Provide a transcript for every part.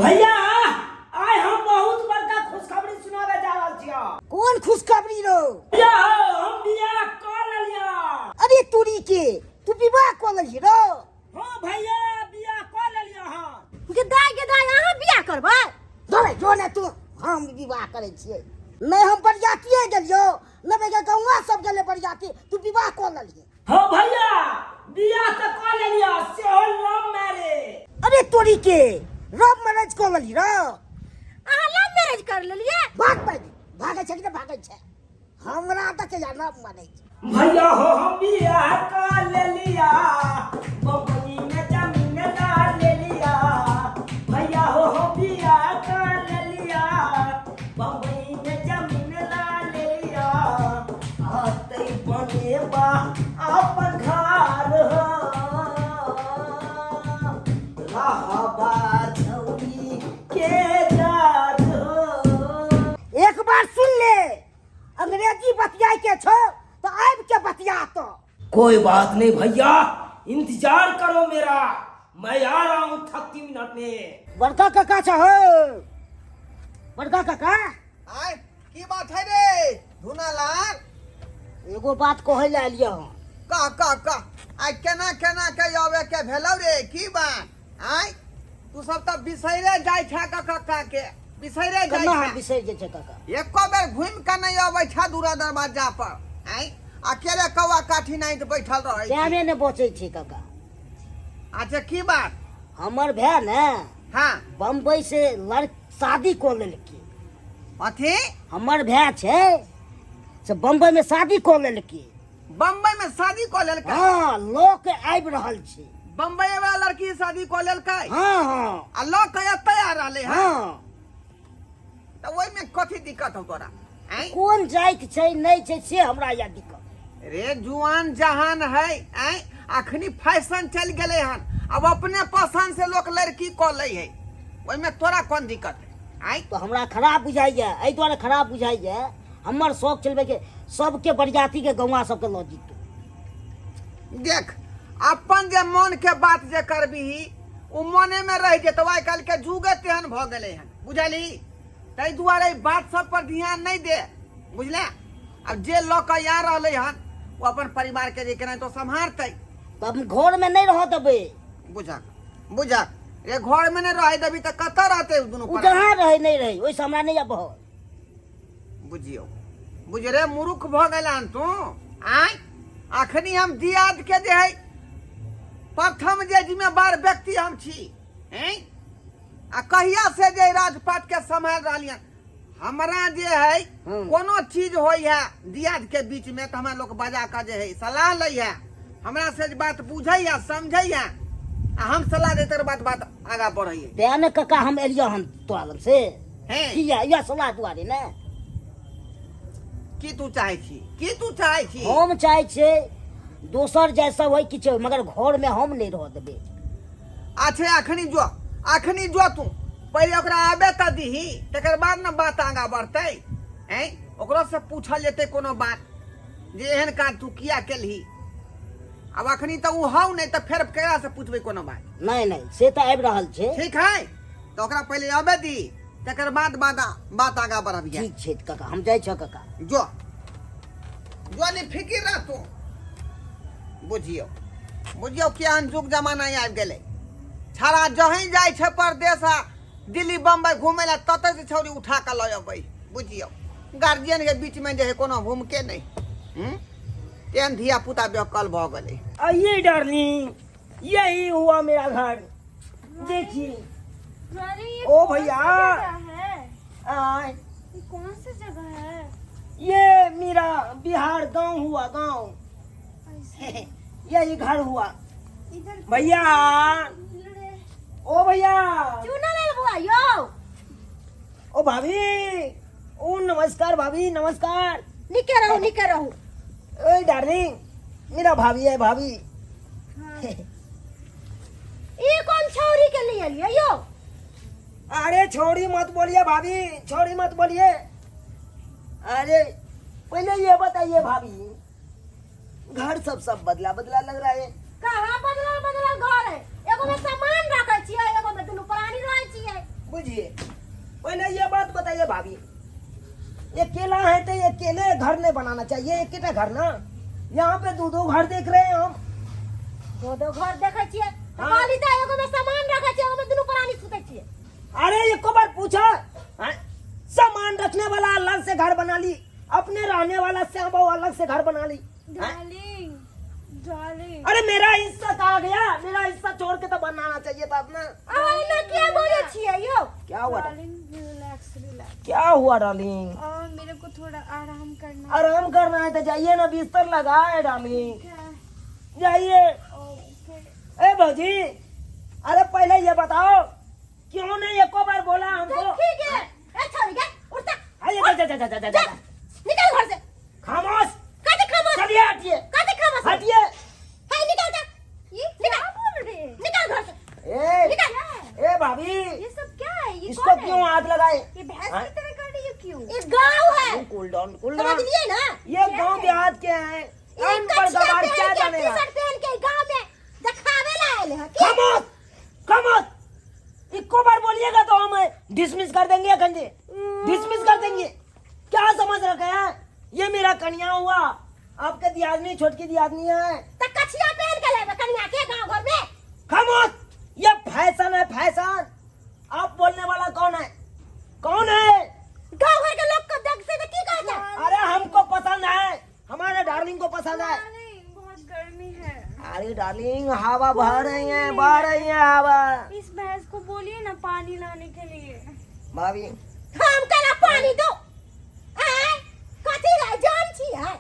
भैया, आइ हम बहुत बड़का खुशखबरी सुनाबे जा रहल छियौ। कोन खुशखबरी रौ? भैया, हम बियाह कऽ लेलियौ। अरे तोरी के, तू विवाह कऽ लेलही रौ? हाँ भैया, बियाह कऽ लेलियौ हन। गे दाय, गे दाय, अहाँ बियाह करबै? धरे जो ने तू, हम विवाह करै छियै। नहि हम बरियातिये गेलियौ, नहि बेगे गौआ सब गेलै बरियाती, तू विवाह कऽ लेलही। हाँ भैया, बियाह तऽ कऽ लेलियौ, सेहो लव मैरिज। अरे तोरी के, लव मैरिज कऽ लेलही रौ? अहाँ लव मैरिज कर लेलियै? भाग भाग, भागै छै कि नहि भागै छै? हमरा तऽ के लव मैरिज। भैया हो, हम बियाह कऽ लेलिया, बम्बई में जमीन ला लेलिया। भैया हो, हम बियाह कऽ लेलिया, बम्बई में जमीन ला लेलिया। आतै बनेबा अपन घर हो, रहबा छौरी के जात हो। एक बार सुन ले, अंग्रेजी बतियाय के छो तो आबि के बतिया तो। कोई बात नहीं भैया, इंतजार करो मेरा, मैं आ रहा हूँ 30 मिनट में। बड़का काका छो हो, बड़का काका। आय, की बात है रे धुनालाल? एगो बात कहै लए एलियै हन। कह कह कह, आइ केना केना के आवे के भेलौ रे, की बात? आय, तू सब तऽ बिसैरे जाइ छा कक्का के, बिसैरे जाइ केना हम छा। बिसरि जाइ छै काका? एको बेर घुमि के नहि अबै छा दूरा दरवाजा पर। आय, अकेले कौआ काठी नाइत बैठल रहै छी। टाइमे नहि बचै छै काका। अच्छा, की बात? हमर भाय ने बम्बई से लड़ शादी कऽ लेलकै। अथी? हमर भाय छै से बम्बई में शादी कऽ लेलकै। बम्बई में शादी कऽ लेलकै? हाँ, लऽ के आबि रहल छै। बम्बई वाला लड़की शादी कऽ लेलकै? हाँ हाँ। आ लऽ के एतै आ रहलै हँ? हाँ। तऽ ओहिमे कथी दिक्कत हौ तोरा? आँय? कोन जाति छै नहि छै से हमरा या दिक्कत। रे जुआन जहान है, आँय, अखनी फैशन चलि गेलै हन, आब अपने पसंद से लोक लड़की कऽ लै है, ओहिमे तोरा कोन दिक्कत है? आँय? तऽ हमरा खराब बुझाइए, एहि दुआरे खराब बुझाइए, हमर शौक चलबै के सबके बरियाती के गौआ सबके लऽ जीतू। देख, अपन जे मन के बात जे करबीही ओ मने में रह जेतौ। आइ काल्हि के जुगे तेहन भऽ गेलै हन, बुझलही? ताहि दुआरे ई बात सब पर ध्यान नहि दे, बुझले? आब जे लऽ कऽ आ रहलै हन ओ अपन परिवार के जे केनाहितो सम्हारतै। तऽ हम घर में नहि रहऽ देबै। बुझक बुझक रे, घर में नहि रहै देबी तऽ कतऽ रहतै ओ दुनू ओ प्राणी? जहाँ रहै नहि रहै, ओहिसँ हमरा नहि आब। बुझियौ, बुझ रे, मूर्ख भऽ गेल हन तू। आँय, अखनी हम दियाद के जे है प्रथम जे जिम्मेवार व्यक्ति हम छी, हैं, आ कहिया से जे राजपाट के सम्हाल रहलियन, हमरा जे है कोनो चीज होइ है दियाद के बीच में तऽ हमरा लोक बजा कऽ जे है सलाह लै है, हमरा से जे बात बुझै है समझै है, आ हम सलाह दै तकर बाद बात आगाँ बढ़ै है। तें ने काका हम एलियै हन तोरा लग से। हैं? किया इएह सलाह दुआरे ने। की तू चाहै छी, की तू चाहै छी? हम चाहै छियै दोसर जाय सब होइ किछु, मगर घर में हम नहि रहऽ देबै। अच्छा, अखनी जो, अखनी जो, तू पहिले ओकरा आबे तऽ दीही, तकर बाद ने बात आगाँ बढ़तै। हैं, ओकरो से पूछल जेतै कोनो बात जे एहन काज तू किया केलही। आब अखनी तऽ ओ हौ नहि, तऽ फेर केकरा से पूछबै कोनो बात? नहि नहि, से तऽ आबि रहल छै। ठीक है, तऽ ओकरा पहिले आबे दी, तकर बाद बात बात आगाँ बढ़बिहे। ठीक छै काका, हम जाइ छौ काका। जो जो, नहीं फिकिर रह तू। बुझियौ बुझियौ, केहन जुग जमाना आबि गेलै। छाड़ा जहीं जाइ छै परदेश आ दिल्ली बम्बई घूमै लए, ततै से छौड़ी उठा कऽ लऽ अबै। बुझियौ, गार्जियन के बीच में जे है कोनो भूमिके नहि। तेहन धिया पुता बेकल भऽ गेलै। आइए डार्लिंग, यही हुआ मेरा घर, देखिए। अरे ये ओ कौन भैया। सी जगह है? आय। ये कौन सी जगह है? ये मेरा बिहार गांव हुआ, गांव। ऐसे। यही घर हुआ। इधर भैया, ओ भैया। चूना लाल बुआ यो। ओ भाभी, ओ नमस्कार भाभी, नमस्कार। निके रहू, निके रहू। ओए डार्लिंग, मेरा भाभी है, भाभी। हाँ। ई कोन छौरी के लिए लियो यो? अरे छोड़ी मत बोलिए भाभी, छोड़ी मत बोलिए। अरे पहले ये बताइए भाभी, घर सब सब बदला बदला लग रहा है। कहाँ बदलल बदलल घर है? एगो में सामान रखे छियै, एगो में दुनू प्राणी रहै छियै। बुझिए, पहले ये बात बताइए भाभी, अकेला है तो अकेले घर नहीं बनाना चाहिए, एक घर ना। यहाँ पे दो दो घर देख रहे हैं हम। दो दो घर देखै छियै तऽ हाँ। कहली तऽ एगो में सामान रखै छियै, एगो में दुनू प्राणी सुतै छियै। अरे एको बार पूछा हैं? सामान रखने वाला अलग से घर बना ली, अपने रहने वाला श्याम बाबू अलग से घर बना ली, हैं? Darling, darling. अरे मेरा हिस्सा कहाँ गया? मेरा हिस्सा छोड़ के तो बनाना चाहिए था अपना। अहाँ एना किया बजै छियै यौ? क्या हुआ? Darling, relax relax. क्या हुआ डार्लिंग? और मेरे को थोड़ा आराम करना। आराम करना है तो जाइए ना, बिस्तर लगा है डार्लिंग। क्या? जाइए। ओके। ए भौजी, अरे पहले ये बताओ, क्यों नहीं एको बार बोला हमको? ठीक है, ए छोरी गे, उठ जा। अरे जा जा जा जा जा जा। निकल घर से। खामोश। कथी खामोश? चलिए हटिए। कथी खामोश? हटिए। हे निकल जा। ये निकल। क्या बोल रहे हैं? निकल घर से। ए निकल। ए भाभी, ये सब क्या है? ये इसको कौन है? क्यों हाथ लगाए? ये भैंस हाँ? की तरह कर रही है क्यों? ये गांव है, कूल डाउन, कूल समझ डाउन। लिए ना? ये गांव देहात के हैं, ये अनपढ़ कछिया गवार पहन क्या के, जानेगा। टी-शर्ट पहन के गांव में देखावे ला आयल है की? खामोश खामोश, इको बार बोलिएगा तो हम डिसमिस कर देंगे, अखन जी डिसमिस कर देंगे। क्या समझ रखे हैं? ये मेरा कन्या हुआ, आपके दियादनी, छोटकी दियादनी है। त कछिया पहन के लेबे कन्या के गांव घर में? खामोश, ये फैशन है फैशन। आप बोलने वाला कौन है? कौन है? गांव घर के लोग को देख से त की कहत है? अरे हमको पसंद है, हमारे डार्लिंग को पसंद है। डार्लिंग, बहुत गर्मी है। अरे डार्लिंग, हवा बह रही है, बह रही है हवा। इस भैंस को बोलिए ना पानी लाने के लिए। भाभी, हम केना पानी दो? आय कथी है, जान छी है?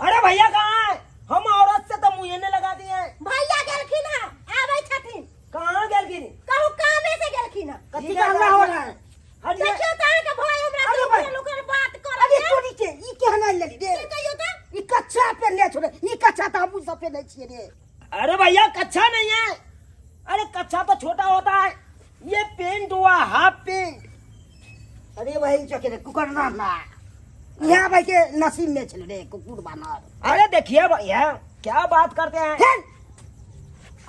अरे भैया कहाँ है? हम औरत से तो मुँह नहीं लगाती हैं। भैया गेलखिन हँ, आबै छथिन। कहाँ गेलखिन? कहू कामे से गेलखिन हँ। कथी का हल्ला हो रहा है? हटिए। देखियौ तऽ अहाँके भाई हमरा अरे से भाई। लुकर लुकर बात करत अरे है। तोरी के ई केहन लेली रे? की कहियौ तऽ? ई कच्चा पेनने छो रे, ई कच्चा तऽ हमहूँ सब पेनने छियै रे। अरे भैया कच्छा नहीं है, अरे कच्छा तो छोटा होता है, ये पेंट हुआ हाफ पेंट। अरे वही चके रे कुकर ना ना यहाँ भाई के नसीब में छल रे कुकुर बानर। अरे देखिए भैया क्या बात करते हैं। हेल।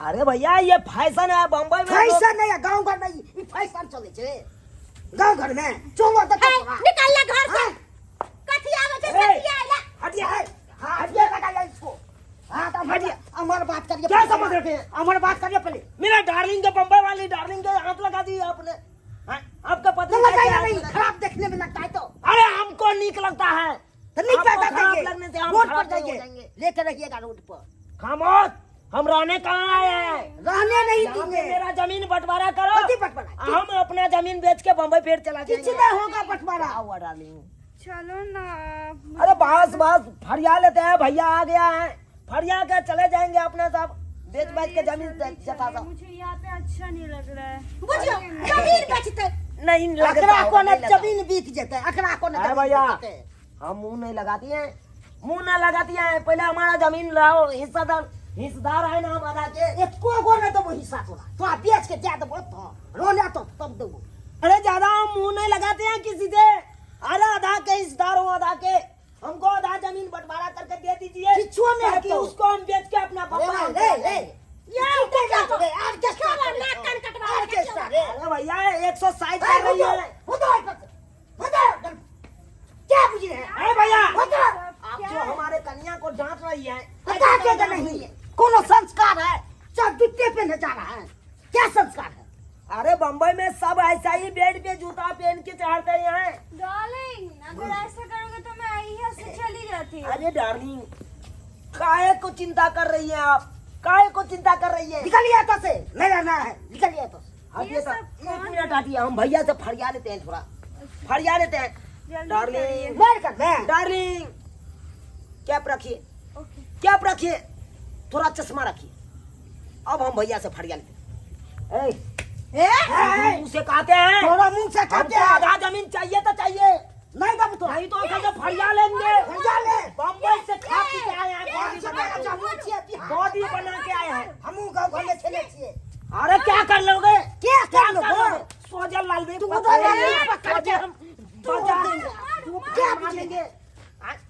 अरे भैया ये फैशन है बम्बई में। फैशन नहीं है, गांव घर में ई फैशन चले छे, गांव घर में चलो तो हे, निकल ले घर से। हाँ। कथी आबै छै ए। सखी आइला। हटिए। हाँ, हटिए लगा इसको। हाँ तो हटिए। अमर बात करिए। क्या समझ रखे हैं? अमर बात करिए पहले। मेरा डार्लिंग के, बम्बई वाली डार्लिंग के हाथ लगा दी आपने। हाँ, आपका पत्नी तो लगाया क्या हाथ नहीं, लगा- खराब देखने में लगता है तो। अरे हमको नीक लगता है। तो नहीं आपको पैदा खराब करिए। लगने से हम रोड पर खराब नहीं हो जाइए, जाएंगे। लेकर रहिएगा रोड पर। खामोश, हम रहने कहाँ आए हैं? रहने नहीं यहाँ पे देंगे। मेरा जमीन बंटवारा करो। कथी बंटवारा? हम अपना जमीन बेच के बम्बई फिर चला जाएंगे। किसी नहीं होगा बंटवारा। क्या हुआ डार्लिंग? चलो ना आप। अरे बस बस फरिया लेते हैं, भैया आ गया है, फरिया के चले जाएंगे अपना सब बेच बेच के जमीन चलिए, जता चलिए, सब। मुझे यहाँ पे अच्छा नहीं लग रहा है। बुझियौ जमीन बेचतै। नहीं लगता अकरा होगा, कोने नहीं लगता। जमीन बिक जेतै, अकरा कोने अरे जमीन भैया। बिक जेतै। हम मुंह नहीं लगाती हैं, मुंह ना लगाती हैं, पहले हमारा जमीन लाओ, हिस्सादार हिस्सेदार है ना हम आधा के। एको गो नहीं देबो हिस्सा तोरा, तोरा बेच के दे देबो तो रोने तो तब देबो। अरे ज्यादा हम मुंह नहीं लगाते हैं किसी से। अरे आधा के हिस्सेदार हो, आधा के हमको आधा जमीन बंटवारा करके दे दीजिए। किछो नहीं ताकि हेतौ। उसको हम बेच के अपना रे बम्बई भाई, हम रे, चला रे। जाएंगे। यौ देखियौ रे, आर्केस्ट्रा देखियौ करे नाक छौ। कान कटवा आर्केस्ट्रा रे। अरे भैया 160 ए, कर रही रुको, है। रुको एक मिनट, रुको, क्या बुझ रहे हैं? अरे भैया रुको। आप जो हमारे कन्या को डांट रही है, हटा के तो नहीं है, कोनो संस्कार है? सब जूते पहने जा रहा है, क्या संस्कार है? अरे बम्बई में सब ऐसा ही बेड पे जूता पहन के चढ़ते हैं। डार्लिंग, अगर ऐसा करोगे तो मैं यहाँ से चली जाती हूँ। अरे डार्लिंग, काहे को चिंता कर रही है आप? काहे को चिंता कर रही है? निकलिए तो से नहीं रहना है, निकलिए तो से। हटिए ये तो, सब एक कौन मिनट हटिए, हम भैया से फरिया लेते हैं, थोड़ा फरिया लेते हैं। जल्दी डार्लिंग। करिए। मार कर मैं। डार्लिंग, कैप रखिए। ओके। कैप रखिए, थोड़ा चश्मा रखिए। अब हम भैया से फरिया लेते हैं। ए, ए मुंह से कहते हैं, थोड़ा मुंह से कहते हमको हैं। आधा जमीन चाहिए तो चाहिए, नहीं दब तो नहीं तो हम फरिया लेंगे। फरिया ले। बम्बई से खा पी के आए हैं, बॉडी से बना के। हमहूँ छियै बिहार। बॉडी बना के आए हैं। हमहूँ गाँव घर में छेले छियै। अरे क्या कर लोगे? क्या कर लोगे? सोजल लाल भी तू उधर लाल भी पकड़ के हम बाजार क्या मार बुझे? देंगे।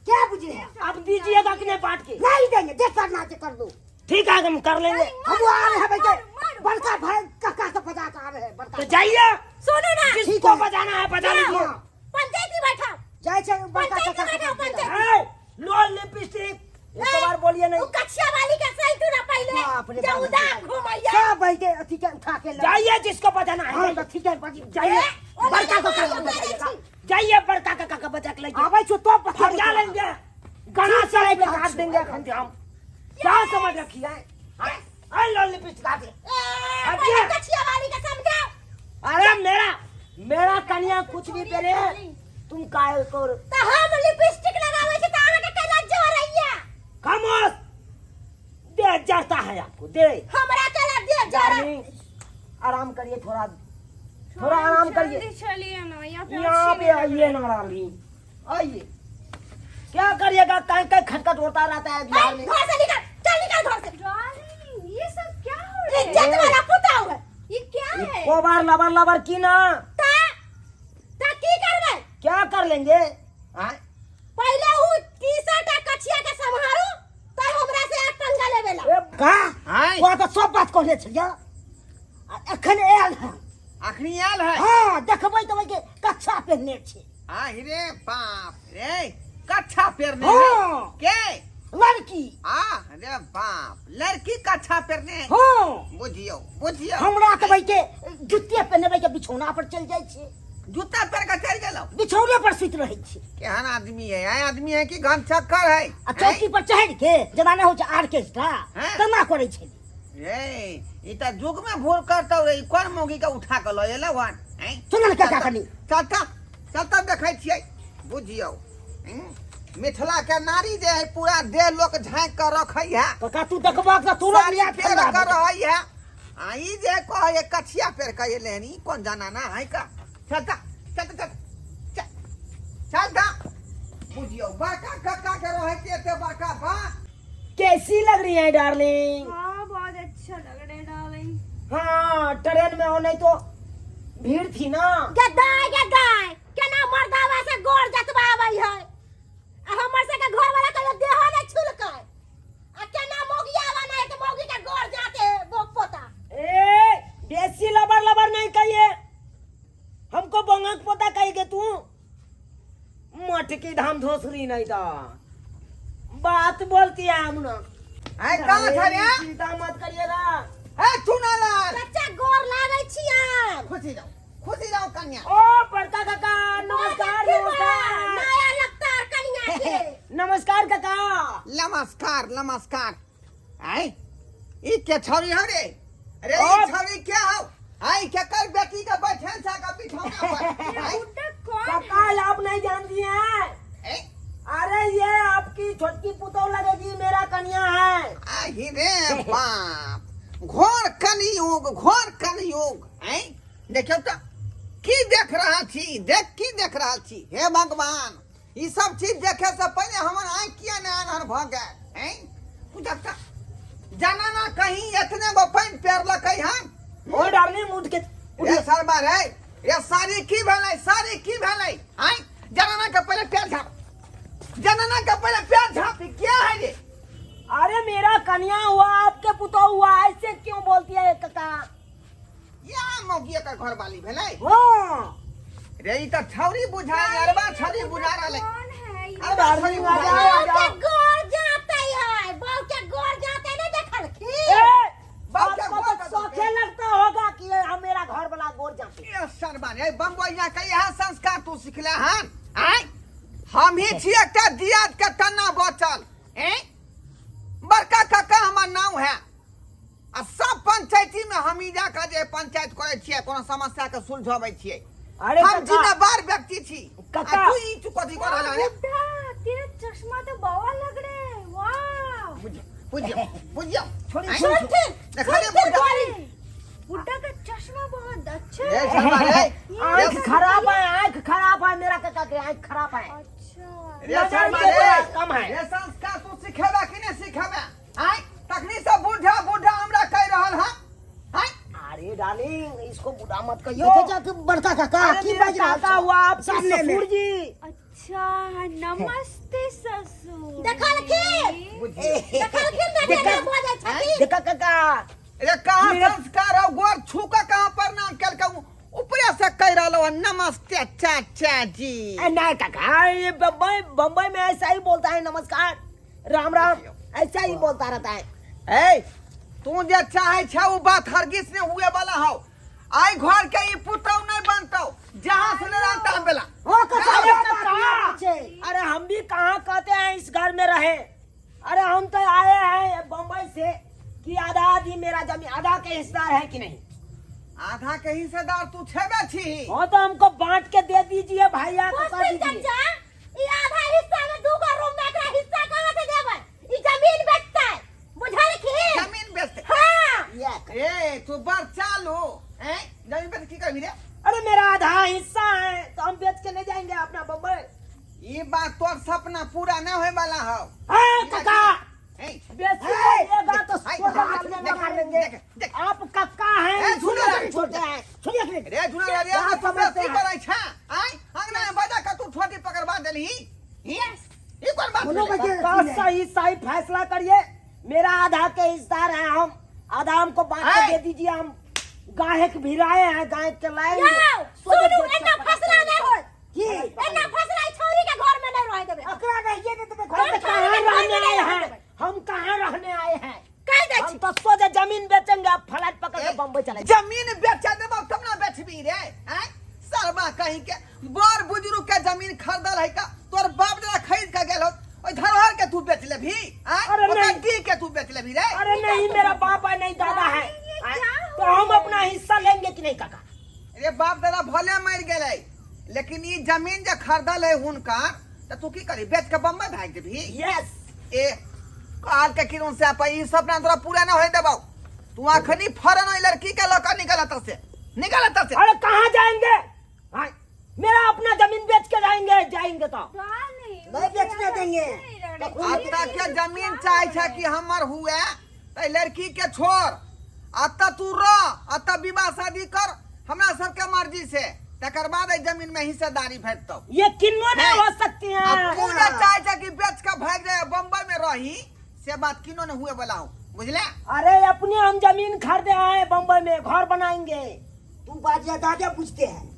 क्या बुझे हैं? अब दीजिएगा कि नहीं बांट के? नहीं देंगे, देख करना है कर दो। ठीक है, हम कर लेंगे। हम आ रहे हैं भाई के। मारू बड़का भाई काका के बजा के आवे है बड़का तो जाइए सुनू ना जिसको बजाना है बजा लीजिए हाँ। पंचायती बैठा जाइ छै बड़का पंचायत काका के बैठो, पंचायत। ए, लो लिपस्टिक एक बार बोलिए नहीं उ कछिया वाली के सही तू ना पहले बाप रे जे बाप। उदाम घुमैया सब बैठे अथी के उठा के ल जाइए जिसको बजाना है हाँ जाइए। तऽ ठीक है बजी जाइए ए, ओ बड़का लड़का काका को के बजा बजाइएगा। जाइए बड़का काका के बजा के लाइए आबै छौ तो बता फरिया लेंगे गणा चढ़े के काट देंगे अखन हम क्या समझ रखी है हाँ? अरे लो लिपस्टिक आ दे ए, अब पहले ये- कछिया वाली के समझाओ अरे मेरा मेरा कन्या कुछ भी पहने तुम काय कर त हम लिपस्टिक लगावे छै त अहाँ के केना जरैया खामोश दे जरता है आपको दे हमरा केना दे जरा डार्लिंग आराम करिए थोड़ा थोड़ा आराम करिए जल्दी चलिए ना यहाँ पे यहाँ अच्छी पे नहीं लग आइए ना डार्लिंग आइए क्या करिएगा कहीं कहीं खटखट होता रहता है बिहार में घर से निकल चल निकल घर से रहा। डार्लिंग ये सब क्या हो रहा है इज्जत वाला पुताऊ है ये क्या है को बार लबर लबर की ना ता ता की करबै क्या कर लेंगे हाँ? पहले उ टी शर्ट आ कछिया के सम्हारू तब हमरा से आठ पंगा लेवेला ए, का आँय ओकरा तऽ सब बात कहने छलियै आ एखन आयल हँ अखनी आयल है हँ देखबै तऽ ओहिके कच्छा पहिरने छै आहि रे बाप रे कच्छा पेरने है हाँ के लड़की आ रे बाप लड़की कच्छा पेरने है हाँ बुझियो बुझियो हमरा तऽ ओहिके जुत्ते पहिनेबै के बिछौना पर चलि जाइ छै जूता पेर के चल गेलो बिछौने पर सुति रहै छै केहन आदमी है आय आदमी है कि घन चक्कर है आ चौकी पर चढ़ि के जेना नहि होइ छै आर्केस्ट्रा हाँ। तेना करै छै रे ई त जुग में भूल करतौ रे ई कोन मौगी के उठा के लऽ एलौ हन हैं? सुन ने काका कनी चल चल चल तब देखै छियै बुझियौ हूँ? मिथिला के नारी जे है पूरा देह लोक झाँकि के रखै है काका तू देखबक तऽ तुरंत साड़ी लिया पेर ठंडा के भऽ जेतौ। रहै है आ ई जे कहै है कछिया पेर के एलै हन ई कोन जनाना है का चल चल चल चल चल चल चल बुझियौ बड़का कक्का के रहै छै एते बड़का बात कैसी लग रही है डार्लिंग हाँ बहुत अच्छा लग रहा है डार्लिंग हाँ ट्रेन में हो नहीं तो भीड़ थी ना गदाय गदाय केना मर्दावा से गोर जतवा आबै है आ हमर सबके घर वाला कहियो देहो नै छुलकै आ केना मौगिया बना है मौगी के गोर जाते बोक पोता ए बेसी लबर लबर नहीं कहिए हमको बंगक पोता कहेगे तू मटकी धाम धोसरी नहीं था बात बोलती है हम ना आय कहाँ छ रे चिंता मत करिएगा ए चुनालाल चाचा गोर लागै छियन खुशी रहो खुशी रहो कन्या ओ बड़का काका नमस्कार नमस्कार नया लगता है कन्या के नमस्कार काका नमस्कार नमस्कार आय ई के छौरी हौ रे अरे ई और- छौरी के हौ आय केकर बेटी के बैठल छ का बिठौना पर आय बुड्ढा कौन काका आप नहीं जानती हैं ए अरे ये आपकी छोटकी पुतौ लगेगी मेरा कन्या है आहि रे बाप घोर कलयुग घोर कलयुग आय देखियौ तऽ की देख रहल छी देख की देख रहल छी हे भगवान ई सब चीज देखे से पहले हमर आँखि किया ने आन्हर भऽ गेल आँय पूजा तऽ जनाना कहीं एतने गो पानि पेरलकै हन ओ डार्लिंग उठ के रे सरबा रे रे साड़ी की भेलै साड़ी की भेलै आँय जनाना के पहले पैर झाप जनाना के पहले पैर झाप ई क्या है रे अरे मेरा कन्या हुआ आपके पुतौ हुआ ऐसे क्यों बोलती है काका या मौगिया के घर वाली भेलै हाँ रे ई तऽ छौरी बुझाइ अरबा छौरी बुझा रहलै कौन है ये अरबा छौरी डार्लिंग, आ बुझा जाओ, रहलै। आ बहू के जाओ। गोर जाते है बहू के गोर जाते नहीं देखलखिन ए, बाप के आपको गोर तो बता शौके लगता होगा कि ये हम मेरा घर वाला गोर जाते ए सरबा रे बम्बइया के इएह संस्कार तू सिखले हन आँय हम ही छी एकटा दियाद के तन्ना बचल ऐं बड़का काका हमर नाम है आ सब पंचायती में हम ही जाकर जे पंचायत करे छियै कोनो समस्या के सुलझाबै छियै अरे हम काका जिम्मेदार व्यक्ति छी काका। आ तू ई तू कथी कर रहल है बुड्ढा तेरा चश्मा तो बवा लग रहा है वाह बुझियो बुझियो बुझियो छोड़ी, आँय? छोड़ी, सुनथिन देखा रे सुनथिन बुढ़ा। गोरी बुड्ढा का चश्मा बहुत अच्छा ए है शर्मा रे आंख खराब है आंख खराब है मेरा काका के आंख खराब है अच्छा रे नजर शर्मा के रे थोड़ा कम है। रे संस्कार तू सिखेबा कि नहीं सिखेबा आँय तखनी से बूढ़ा बूढ़ा हमरा कहि रहल हन आँय अरे डार्लिंग इसको बुढ़ा मत कहियो देखे जा कि बड़का काका अरे की मेरा बाजि रहल काका छौ? हुआ आपके सामने में। ससुर जी अच्छा नमस्ते ससुर देखलखिन? बुझियो देखलखिन ना देखा- केना बजै छथिन देखा काका अरे कहाँ मेरा- संस्कार हो गोर छू के कहाँ प्रणाम केलकै ऊपरे से कह रहलो हन, नमस्ते चाचा जी। नहीं काका, ये बम्बई बम्बई में ऐसा ही बोलता है, नमस्कार राम राम ऐसा ही बोलता रहता है। ए तू जे चाहे छे वो बात हरगिज ने हुए वाला हो। आई घर के ई पुतौ नहीं बनतौ जहां से ले रहता बेला। हो काका, अरे बात काका, नहीं छै। अरे हम भी कहाँ कहते हैं इस घर में रहे, अरे हम तो आए हैं बम्बई से कि आधा आधी मेरा जमीन, आधा के हिस्सेदार है कि नहीं? आधा के हिस्सेदार तू छेबे छी। हाँ तो हमको बांट के दे दीजिए भैया को कर मुश्किल दीजिए। चाचा, ई आधा हिस्सा में दूगो रूम में एकरा हिस्सा कहाँ से देबै? ई जमीन बेचतै, बुझलखिन? जमीन बेचते? हाँ। ये ए तू बड़ चालू हैं, जमीन बेच की करबी रे? अरे मेरा आधा हिस्सा है तो हम बेच के ले जाएंगे अपना बम्बई। ई बात तोर सपना पूरा नहीं होए वाला हो। हाँ काका, ए, बेच के ए, लेगा तो हाय, सोचा हाथ सामने देख, मार लेंगे। देख, देख। आप कक्का हैं, ए, सुनो रे। छोटे हैं। सुनिए सुनिए। रे झुना रे, क्या तू समझते बेसी हैं? करै छे आय अंगना में बजा के तू छोटी पकड़वा देलही। ई कोन बात कोनो भेलै? बजे कक्का सही सही फैसला करिए, मेरा आधा के हिस्सेदार हैं हम, आधा हमको बांट के ए। दे दीजिए। हम गायक भिराए हैं, गायक के लाएंगे। यौ, सुनू, एना फसला नहि होय। की? एना फसला ई छौरी के घर में नहि रहै देबै। अकरा रहिए ने देबै घर हम में। कहाँ रहने आए हैं? हम कहाँ रहने आए हैं? कहि दै हम छी। तो सोचे जमीन बेचेंगे, आप फ्लैट पकड़ के बम्बई चले जाएंगे। जमीन बेचा देबो तब ना बेचबी रे। हैं सरबा कहीं के बड़ बुजुर्ग के जमीन खरीदल है का तोर बाप दादा खरीद के गेल हो, ओइ धरोहर के तू बेच लेबही? हैं? अरे ओकर नहीं। डी के तू बेच लेबही रे? अरे नहीं, मेरा बाप है नहीं दादा है। ये हैं? क्या तो हम अपना हिस्सा लेंगे कि नहीं काका? रे बाप दादा भले मर गेलै, लेकिन ई जमीन जे खरीदल है हुनका, त तू की करी, बेच के बम्बई भागि जेबही? यस। ए काल के किरण से अपन ई सपना तोरा पूरा न होय देबौ। तू अखनी फरन ओइ लड़की के लऽ के निकल एतऽ से, निकल एतऽ से। अरे कहाँ जाएंगे? हाँ, मेरा अपना जमीन बेच के जाएंगे, जाएंगे तो नहीं, नहीं बेचने देंगे। अतः के जमीन चाहे छै कि हमर हुए त लड़की के छोड़, अतः तू रह, अतः विवाह शादी कर हमरा सबके मर्जी से, तकर बाद एहि जमीन में हिस्सेदारी भेटतौ। ये किन्नो नहीं नहीं। हो सकती है। आ तू जे चाहे छै कि बेच के भागि जाए बम्बई में रही, से बात किनो नहीं हुए वाला हो, बुझले? अरे अपने हम जमीन खरीदे आए बम्बई में, घर बनाएंगे। तू बाजिया दादा पूछते हैं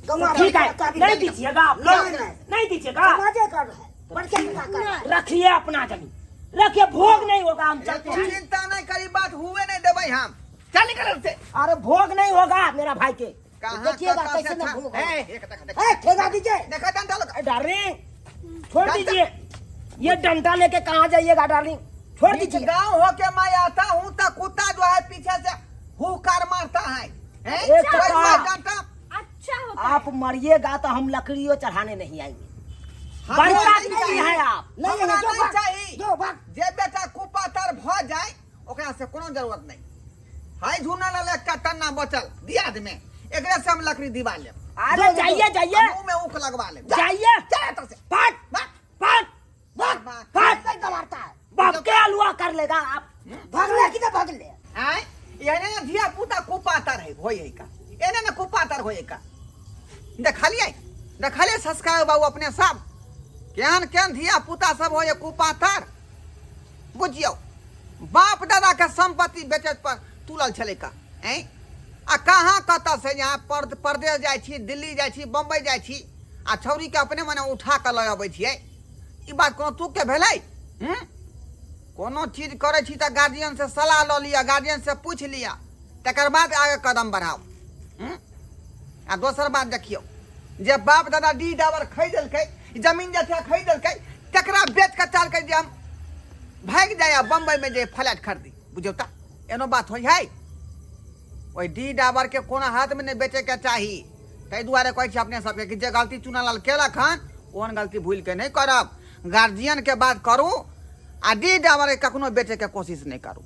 गंवा ठीक है, काफी नहीं दीजिएगा आप। नहीं, नहीं। नहीं दीजिएगा। समाजे कर रहा है बड़के विवाह कर रहा है। रखिए अपना जमीन, रखिए, भोग नहीं होगा, हम चलते तू हैं। चिंता नहीं करी, बात हुए नहीं देबै हम, चल निकल से। अरे भोग नहीं होगा मेरा भाई के। कहाँ देखिएगा कहाँ से कैसे ना था? भोग ए, एक देख, देख। ए, ठेका दीजिए। देखा डंडा लोग। डार्लिंग छोड़ डंडा। दीजिए, ये डंडा लेके कहाँ जाइएगा डार्लिंग, छोड़ बीच दीजिए। गांव होके मैं आता हूँ तो कुत्ता जो है पीछे से हुकार मारता है, हैं? एक कोई टका। मैं डंडा- अच्छा होता आप मरिएगा तो हम लकड़ियों चढ़ाने नहीं आएंगे। हमरा बड़का नहीं किसी चाही। है आप। नहीं हमरा है, जो नहीं भाग, चाही। जो भाग। जे बेटा कुपातर भ जाए ओकरा से कोनो जरूरत नहीं है। झूना लाल एकटा टन्ना बचल दियाद में, एकरे से हम लकड़ी दिवा लेब। अरे जो, जो, जाइए जाइए, मुंह में ऊख लगवा लेब। जाइए। जा एतऽ से। फट भाग। फट भाग, भाग। फट नहीं गवारता है। बाप के अलुआ कर लेगा आप। भाग ले कि ना भाग ले। आँय एहने ने धिया पुता कुपातर है होय है का, एहने ने कुपातर होय है का। देखलियै देखलियै संस्कार बाबू अपने सब केहन केहन धिया पुता सब होय है कुपातर। बुझियौ बाप दादा के संपत्ति बेचै पर तुलल छलै का। ऐं आ कहाँ कतऽ से यहाँ परदेश जाइ छी, दिल्ली जाइ छी, बम्बई जाइ छी, आ छौरी के अपने मने उठा कऽ लऽ अबै छियै। ई बात कोनो तुक के भेलै? हूँ कोनो चीज करै छी तऽ गार्जियन से सलाह लऽ लिअ, गार्जियन से पूछि लिअ, तकर बाद आगे कदम बढ़ाउ। हूँ आ दोसर बात देखियौ, जे बाप दादा डी डाबर खरीद देलकै, जमीन जथा खरीद देलकै, तकरा बेच कऽ चाहलकै जे हम भागि जाय आ बम्बई में जे फ्लैट खरीदी। बुझियौ तऽ एनो बात होइ है। ओहि डी डाबर के कोनो हाथ में नहि बेचैके चाही। ताहि दुआरे कहै छी अपने सबके कि जे गलती चुनालाल केलक हन ओहन गलती भूलि के नहि करब। गार्जियन के बात करू आ डी डाबर के कखनो बेचैके कोशिश नहि करू।